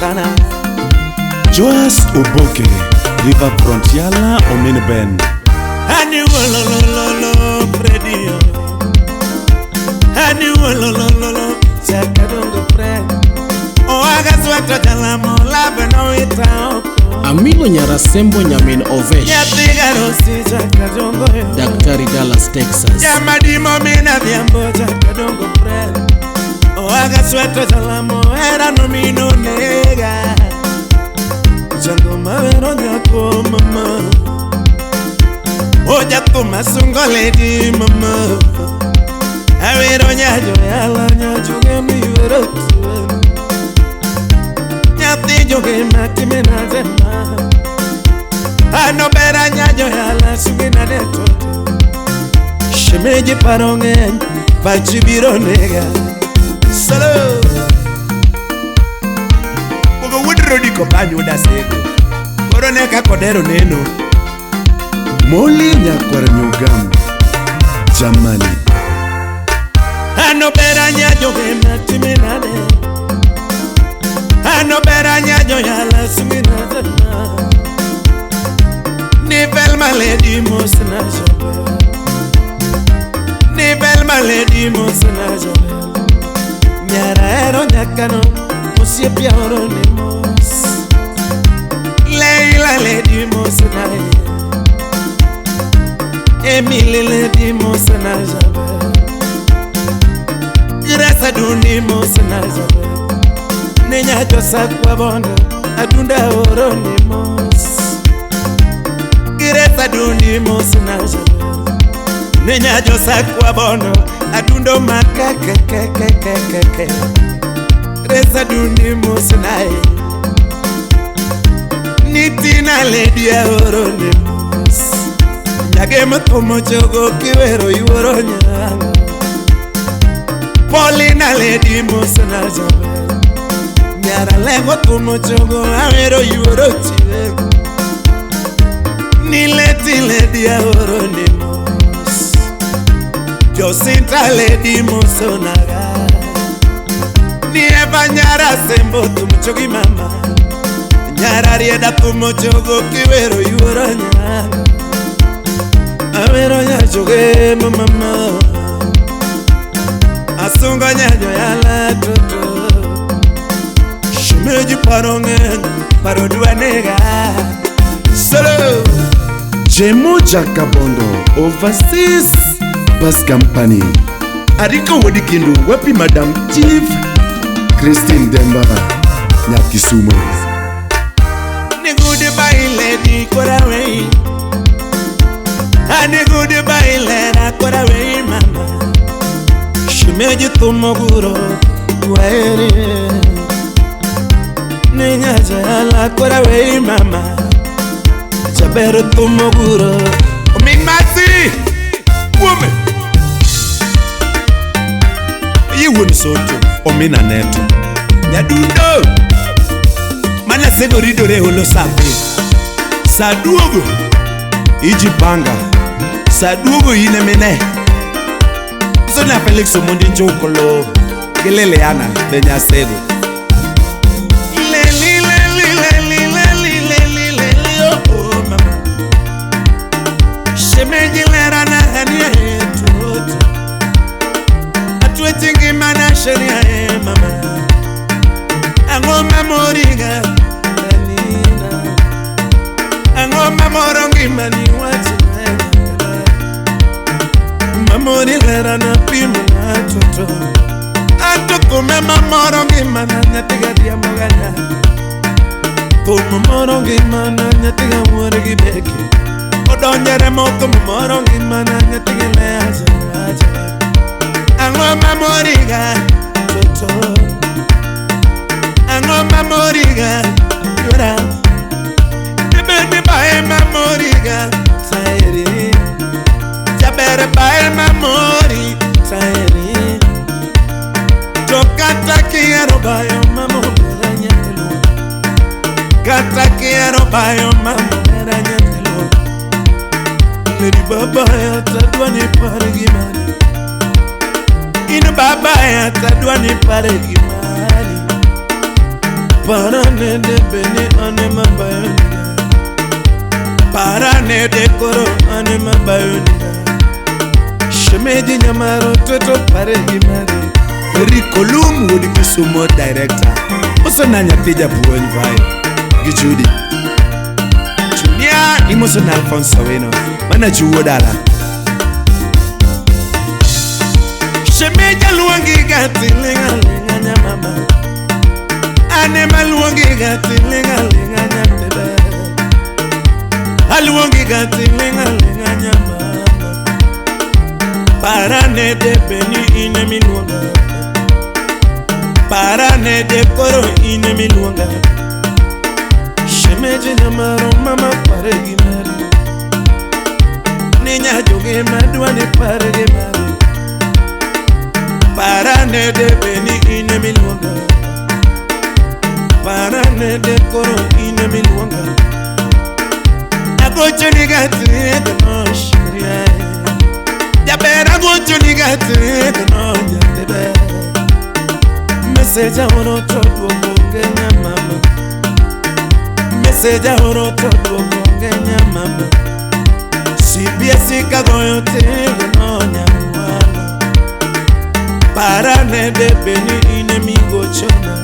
Montana. Joas Oboke River Frontier Omin Ben. Ani wolololo Fredio. Ani wolololo Chakadongo Fred. Oaga sweta jalamo labe no ita oko. Amilo Nyarasembo Nyamin Ovesh. Nyathiga rosi Chakadongo yo. Daktari Dallas, Texas. Jamadimo mina dhiambo Chakadongo Fred. Oaga sweta jalamo era no mino nega. Chango mavero nyako mama. Oja tuma sungo lady mama. Awero nyajo yala nyajo gemi wero. Nyathi joge matime na zema. Ano bera nyajo yala suge na de toto. Shemeji parongen pachi biro nega. Solo. Ogo wudro di kobanyo dasego. Koro ne ka kodero neno. Moli nyakwar nyugam Germany. Ano bera nyajo gema timinade. Ano bera nyajo yala sumina zema. Ni bel maledi mosna jobe. Ni bel maledi mosna jobe. Nyara ero nyakano osiepe oro ne mos. Leila ledi mosna. Emily ledi mosna jobe. Grace adundi mosna jobe. Nenya josa kwa bondo adunda oro ne mos. Grace adundi mosna jobe. Nenya josa kwa bondo adundo makaka kaka kaka. Grace adundi mosna. Nitina ledi oro ne mos. Nyage mthumo chogo kiwero yuoro nyanga. Paulina lady mosna jobe. Nyara lego thumo chogo awero yuoro chiwe. Ni leti lady oro ne mos. Josinta lady mosonaga. Ni eva nyara sembo thumo chogi mama. Nyara rieda thumo chogo kiwero yuoro nyanga. Awero nyajoge mama. Asungo nyajo yala toto. Shemeji parongen parodwa nega. Solo. Jemo Jakabondo Overseas Bus Company. Ariko wodi kindu wapi Madam Chief Christine Demba Nyakisumo. Ni goodbye lady kora wei. Ani goodbye lera kora wei mama. Shemeji tumoguro waeri. Ninya jala kora wei mama. Chabero tumoguro. Omin masi. Woman. Ye won soto omina neto. Nyadundo. Mana sego ridore holo sape. Saduogo. Ijipanga. Saduogo ine mene. Sona Felix Omondi Njokolo. Geleleana benya sego. Leli leli leli leli leli leli oh mama. Shemeji lera na hania toto. Atwetingi mana sheria mama. Angoma moringa anina. Angoma morongi mani wachi. Mamori lera na pima na toto. Atukume mamorongi mana nyatiga dia moganya. Tumo morongi mana nyatiga muorgi beki. Odonyere moto morongi mana nyatiga le aja aja. Angoma moriga toto. Angoma moriga yora. Bebe bae mamoriga saeri. Jabere bae mamori saeri. Kata quiero bayo mamo erañatelo. Kata quiero bayo mamo erañatelo. Lady baba ya tadwa ni pargi mani. In baba ya tadwa ni pargi mani. Parane de beni ane mabayoniga. Parane de koro ane mabayoniga. Shemeji nyamaro toto pare gi mari. Eric Olum wuod Kisumo director. Uso na nyathi japuonj vai gi Judy. Junia imoso na Alfonso Wino mana juwo dala. Shemeji aluongi ga tilinga linga nyamama. Ane maluongi ga tilinga linga nyambebe. Aluongi ga tilinga linga nyamama. Parane de beni ine miluonga. Parane de koro ine miluonga. Shemeji nyamaro mama pare gi mari. Ninya joge madwa ni pare gi mari. Parane de beni ine miluonga. Parane de koro ine miluonga. Agocho ni gati no shiria. Jaber agocho ni gati no nyatebe. Message aoro to duogo Kenya mama. Message aoro to duogo Kenya mama. CBS kagoyo tego no nyamwana. Parane de beni ine migochona.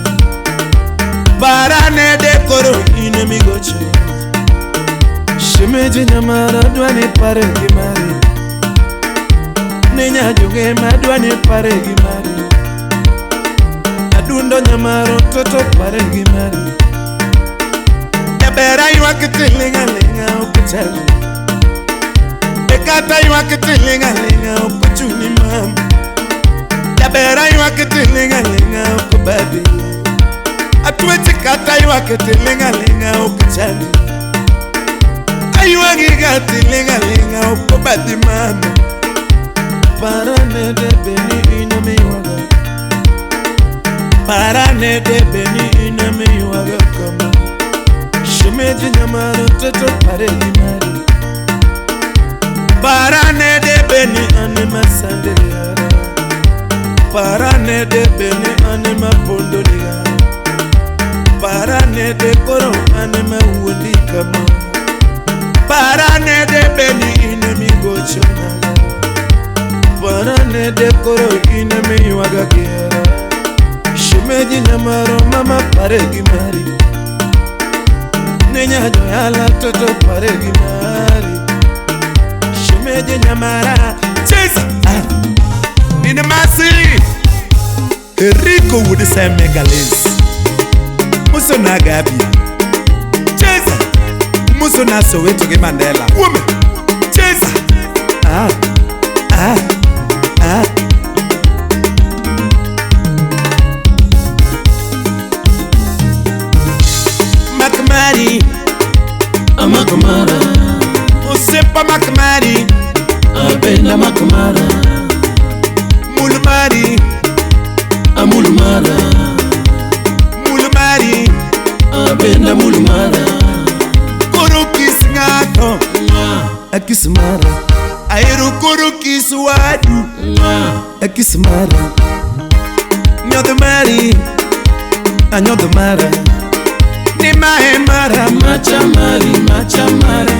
Parane de koro ine migochona. Shemeji nyamara dwani pare gi mari. Ninya joge madwani pare gi mari. Adundo nyamaro toto pare gi mari. Jabera ywak tilinga linga ok chal. Ekata ywak tilinga linga ok chuni mam. Jabera ywak tilinga linga ok babi. Atweche kata ywak tilinga linga ok chal. Aywagi ga tilinga linga ok babi mama. Parane de beni ine miwaga. Parane de beni ine miwaga kama. Shemeji nyamaro toto pare gi mari. Parane de beni ane masande yara. Parane de beni ane mapondo diga. Parane de koro ane mawuondi kama. Parane de beni ine migochona. Parane de koro ine miwaga kiera. Shemeji nyamaro mama pare gi mari. Ninya joyala toto pare gi mari. Shemeji nyamara Cheza Nina masi. Eriko wuod Semegales. Muso na Gabi. Cheza. Muso na Soweto gi Mandela. Woman. Cheza. Ah. Ah. Ah. Makmari. Amakumara. Osepa Makmari. Abena Makumara. Mulumari. Amulumara. Mulumari. Abena Mulumara. Koro kis ng'ato. Akismara. Ahero koro kis wadu. Akismara. Nyodho mari. Anyodho mara. Ni mae mara. Machamari, machamari.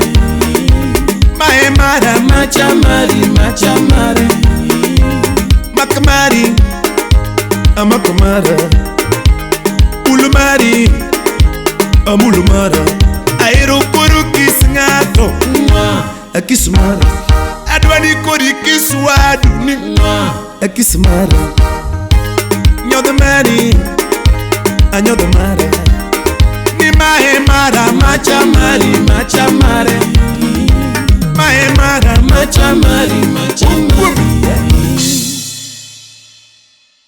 Mae mara. Machamari, machamari. Makmari. Amakumara. Ulumari. Amulumara. Ahero koro kis ng'ato. Akismara. Adwa ni kori kis wadu ni. Akismara. Nyodho mari. Anyodho mara. Ni mae mara. Machamari, machamari. Mae mara. Machamari, machamari.